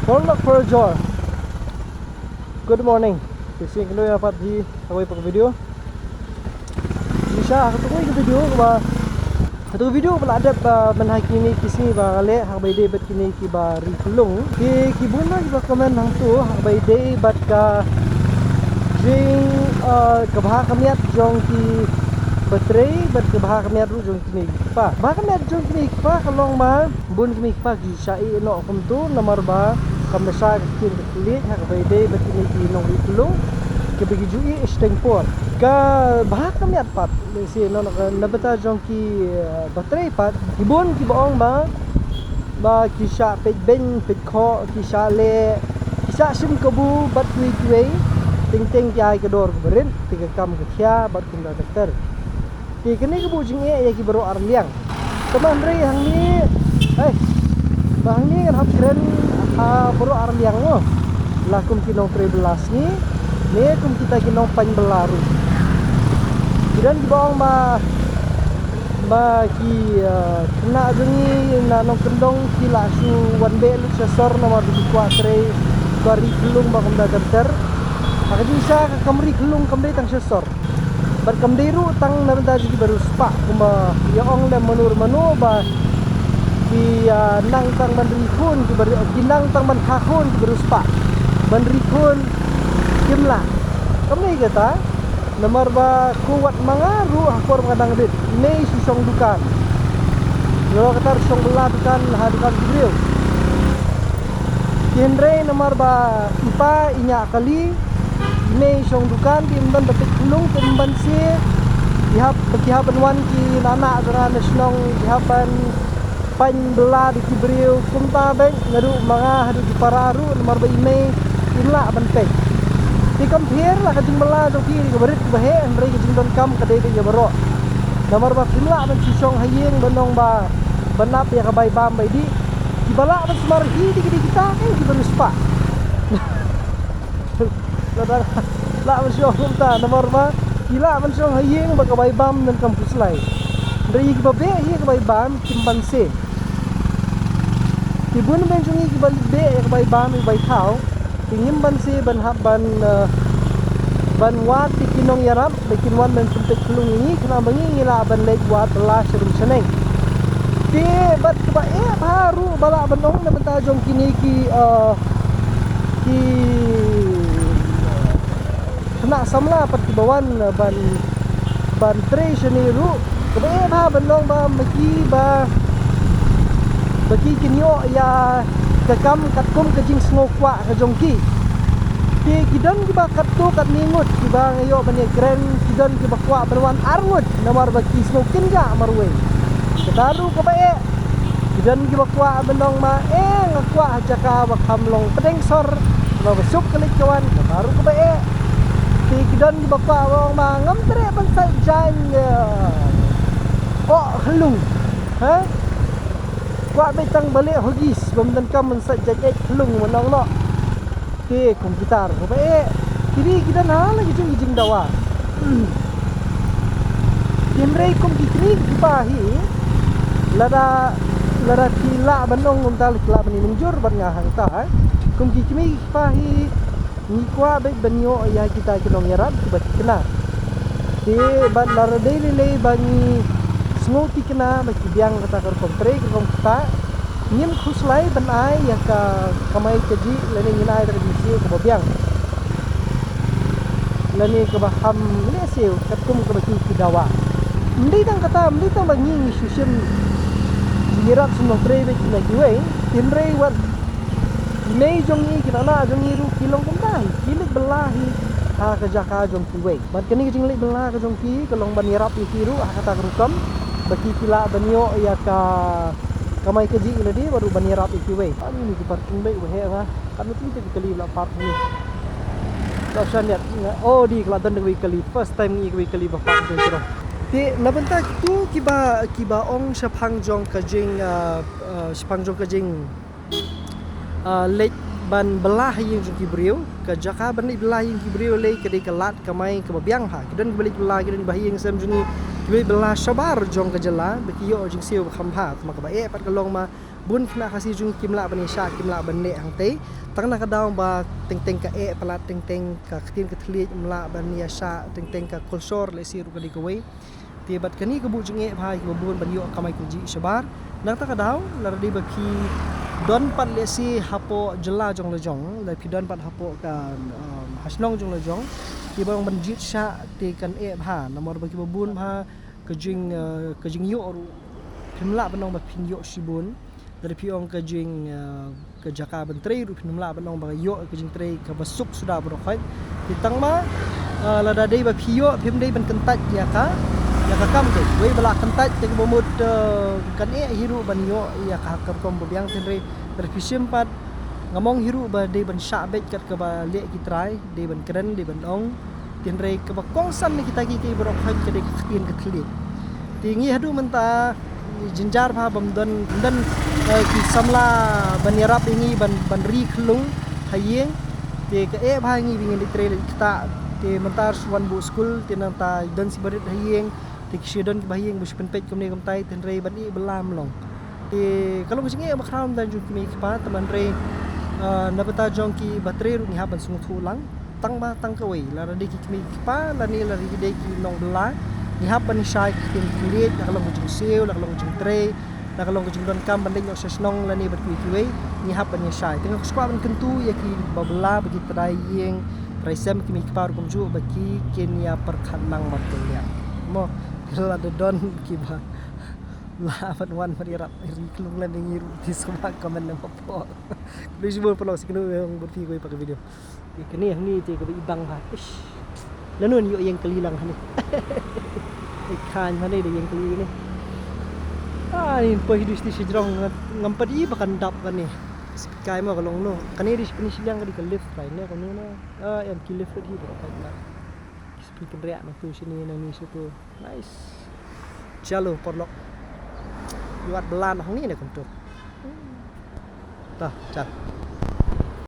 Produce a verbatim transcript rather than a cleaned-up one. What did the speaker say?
All luck for a job. Good morning. Te sien kynduh ïa pat hi ha kawei pat ka video. Ngi sha ha katu kawei ka video kaba, ha katu ka video ba la dep, ah, mynha kine ki sngi ba nga leh ha kaba ïadei bad kine kiba ri khunlung. Ki, ki bun na kiba comment hangtu ha kaba ïadei bad ka jing, ah, ka bha ka miat jong kiba trei bad ka bha ka miat ruh jong kine ki kpa. Bha ka miat jong kine ki kpa ka long ba bun kine ki kpa ki shah ïeh noh kumtu namar ba kam da shah ka ktien ka thylliej ha kaba ïadei bad kine ki nongri khunlung kiba ki ju ïeh shiteng por. Ka bha ka miat pat lehse na, na, na bynta jong ki, eh, ba trei pat, ki bun kiba ong ba, ba ki shah peit beiñ peit khoh, ki shah leh, ki shah shim kabu bad kiwei kiwei, teng teng ki ai ka dor kaba rit, te ka kam ka khia bad kumta ter ter. Te kane ka buh jingeh ïa ki baroh arliang. Te ba hynrei hangne, hei, ba hangne ngan hap kren ha baroh arliang mo. La kum ki nongtrei bylla sngi ne kum kita ki nongpaiñ bylla ruh. Ki don kiba ong ba, ba ki, eh, khynnah jong ngi na nongkyndong ki la shu wan beh lut sha sor namar ba ki kwah trei, kwah ri khunlung ba kumta ter ter. Ha ka jingshisha ka kam ri khunlung kam dei tang sha sor. Bad kam dei ruh tang na bynta jong ki ba riewspah kumba ïa ong lem mano mano ba ki, ah, nang tang ban ri khun, ki ba ri, ki nang tang ban kha khun ki ba riewspah. Ban ri khun kim lah. Kam dei kata. Namar ba ko wat ma nga ruh ha por ba nga dang rit, mei shu shong dukan. Lada kata shong bylla dukan ha dukan ki briew. Hynrei namar ba i pa i ñiah kali, i mei shong dukan, te ym don ba peit khunlung, te ym banse. Ki hap, ki hap ban wan ki nana jong nga na shnong, ki hap ban paiñ bylla da ki briew, kumta beit, naduh ma nga haduh ki para ruh, namar ba i mei im lah ban peit. Te kam pher la ka jingbylla jong ki, kaba rit kaba heh, hynrei ka jingdonkam ka dei beit ïa baroh. Namar ba phim lah ban shu shong ha ïing ban ong ba, ban ap ïa ka bai bam bai dih. Kiba lah ban sumar hi dei ki dei kita, eh, kiba riewspah. Lada lah ban shu ong kumta namar ba ki lah ban shu ong ha ïing ba ka bai bam donkam khuslai. Hynrei kiba beh hi ka bai bam kim banse. Ki bun beiñ jong ngi kiba beh ïa ka bai bam ïa ka bai thaw. Ki ngim banse ban hap ban, eh, ban wad ïa ki nongïarap ba kin wan ban pynpeit khunlung ïa ngi khnang ba ngi ngi lah ban leit wad bylla sha rum sha neng. Te bad kaba eh bha ruh ba lah ban ong na bynta jong kine ki, eh, ki khynnah samla pat kiba wan, eh, ban, ban trei shane ruh. Kaba eh bha ban ong ba ma ki ba, ba ki kin ïoh ïa ka kam katkum ka jingsngew kwah ka jong ki. Te ki don kiba katto katne ngut kiba nga ïoh ban ïakren, ki don kiba kwah ban wan ar ngut namar ba ki sngew kynjah marwei. Kata ruh kaba eh. Ki don kiba kwah ban ong ma, eh, nga kwah ha jaka ba kham long pdeng sor, ba suk ka leit ka wan, kata ruh kaba eh. Te ki don kiba kwah ban ong ma, ngam treh ban sait jaiñ, eh, oh khyllung. Ha? Kwah beit tang ba leh huggies, bym donkam ban sait jaiñ eh khyllung ban ong noh. Te kum kita ruh kaba eh. Kine ki don ha la ki jong ki jingdawa. Hynrei kum ki kine ki kpa hi, lada, lada ki lah ban ong kumta la ki lah ban ïa mynjur bad nga hangta, eh. Kum ki kine ki kpa hi, ngi kwah beit ban ïoh ïa kita ki nongïarap kiba thikna. Te bad lada dei lei lei ba ngi sngew thikna ba ki biang kata ka rukom trei ka rukom ktah, ngin khuslai ban ai ïa ka kamai kajih lane ngin ai da ka jingsiew kaba biang lane kaba kham lehsiew katkum kaba ki, ki dawa. Ym dei tang kata, ym dei tang ba ngi ngi shu shim jingïarap shu nongtrei bad kine kiwei, hynrei wat ki mei jong ngi, ki nana jong ngi ruh ki long kumta hi, ki leit bylla hi ha ka jaka jong kiwei. Bad kane ka jingleit bylla ka jong ki ka long ban ïarap ïa ki ruh ha kata ka rukom ba ki, ki lah ban ïoh ïa ka kamai kajih ïa lade bad ruh ban ïarap ïa kiwei. Ani ni ki parking bike ba heh ba. Katno tylli te ki kali ba la park ni. La shan ïa nga, oh, dei ka la don da kawei ka kali. First time ngi ïa kawei ka kali ba park ni shuh. Te na bynta kitu kiba, kiba ong shaphang jong ka jing, ah, ah, shaphang jong ka jing ah, leit ban bylla ha ïing jong ki briew. Ka jaka ban leit bylla ha ïing ki briew lei ka dei ka lad kamai kaba biang bha. Ki don kiba leit bylla, ki don kiba ha ïing sem jong ngi, kiba leit bylla shabar jong ka jylla ba ki ïoh jingsiew ba kham bha. Te ma kaba eh pat ka long ma Bun khynnah Khasi jong ngi kim lah ban ïa shah, kim lah ban leh hangtei. Tang na ka daw ba teng teng ka eh palat, teng teng ka ktien ka thylliej, ym lah ban ïa shah, teng teng ka culture lehse ruh ka dei kawei. Te bad kane ka buh jingeh bha ïa kiba bun ban ïoh kamai kajih shabar. Nangta ka daw, lada dei ba phi don pat lehse hapoh jylla jong la jong, lada phi don pat hapoh ka, um, ha shnong jong la jong, kiba ong ban jied shah te kan eh bha, namar ba kiba bun bha ka jing, uh, ka jingïoh ruh phim lah ban ong ba phin ïoh shibun. Lada phi ong ka jing, uh, ka jaka ban trei ruh phim lah ban ong ba ïoh ka jingtrei kaba suk suda baroh khoit. Te tang ma, uh, lada dei ba phi ïoh phim dei ban kyntait ïa ka, ïa ka kam te. Wei ba la kyntait te kaba mut, uh, kan eh hi ruh ban ïoh ïa ka, ka rukom ba biang, hynrei lada phi shim pat, ngam ong hi ruh ba dei ban shah beit kat kaba leh ki trai, dei ban kren, dei ban ong. Hynrei kaba kongsan na kita kiei kiei baroh khoit ka dei ka ktien ka thylliej. Te ngi haduh mynta jynjar bha bym don, don, eh, ki samla ban ïarap ïa ngi ban, ban ri khyllung ha ïing. Te ka eh bha ïa ngi ba ngin leit trei leit ktah. Te mynta shu wan buh skul, te nangta don shi barit ha ïing. Te ki shu don kiba ha ïing ba shu pynpeit kumne kumtai, te hynrei ban ïeh bylla ym long. Te ka long ka jingeh ba khraw ym don jong ki kmie ki kpa, te hynrei, ah, na bynta jong kiba trei ruh ngi hap ban sngewthuh lang. Tang ba tang kawei, lada dei ki kmie ki kpa lane lada dei ki nongbylla, ngi hap ban ïashai ka ktien ka thylliej, la ka long ka jingsiew, la ka long ka jingtrei, la ka long ka jingdonkam ban leit noh sha shnong lane bad kiwei kiwei, ngi hap ban ïashai. Te nga kwah ban kyntu ïa kiba bylla, ba ki trai ïing trai sem, ki kmie ki kpa ruh kumjuh, ba ki kin ïa pyrkhat lang markylliang. Mo, lada don kiba lah ban wan ban ïarap ri khyllung lane ngi ruh, te sngewbha comment hapoh. Khublei shibun paralok, sa kynduh ïa nga bad phi ha kawei pat ka video. Te kane hangne te kaba i bang ha. Ish. Lano ïoh ïeng kali lang hangne. Ei khan hangne da ïeng kali ne. Ah, ngin poi hi dei sha jrong, ngam pat i ba kan dap kane. Speed kai mo ka long no. Kane dei shi, kane shiliang ka dei ka lift line ne, kane ne. Ah, em ki lift hi ba ka na. Ki spring pynriah nangtu shane, nangne shato. Nice. Chalo paralok. Ïa wat bylla hangne ne kumto. Ta, chal.